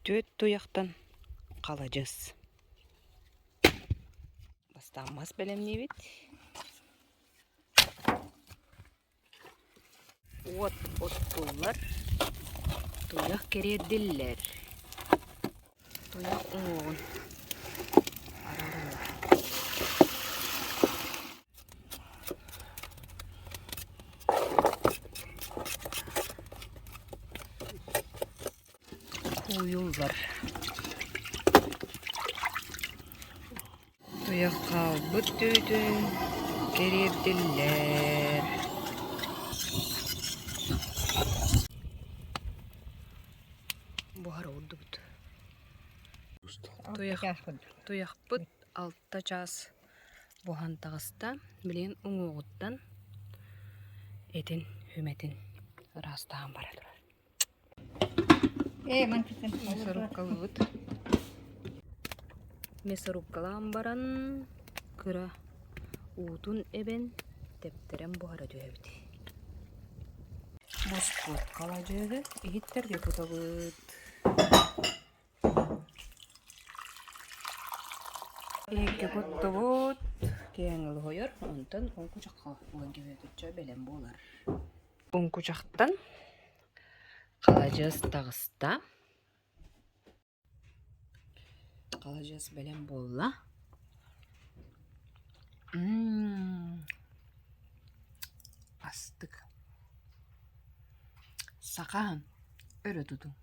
Түөрт туйахтан халадьыс. Бастаан мас бэлэмниибит. Уот оттуллар, туйах кэриэрдиллэр. Туйах уҥуоҕун араараллар. Кууйуллар. Туйах хаалбыт түүтүн кэриэрдиллэр. Буһара уурдубут. Туйах, туйахпыт алта чаас буһан таҕыста. Билигин уҥуоҕуттан этин, хүмэтин ыраастаан бара турар. Мясорубкалыыбыт. Мясорубкалаан баран кыра уутун эбэн тэптэрэн буһара түһэбит. Буспут халадьыаһы иһиттэргэ кутабыт. Иһиккэ куттубут, киэҥ олуһуйар, онтон оҥкучахха уган кэбиһэ бэлэм буолар. Оҥкучахтан халадьыас таҕыста. Халадьыас бэлэм буолла. М астык. Саха аһын өрө тутуҥ.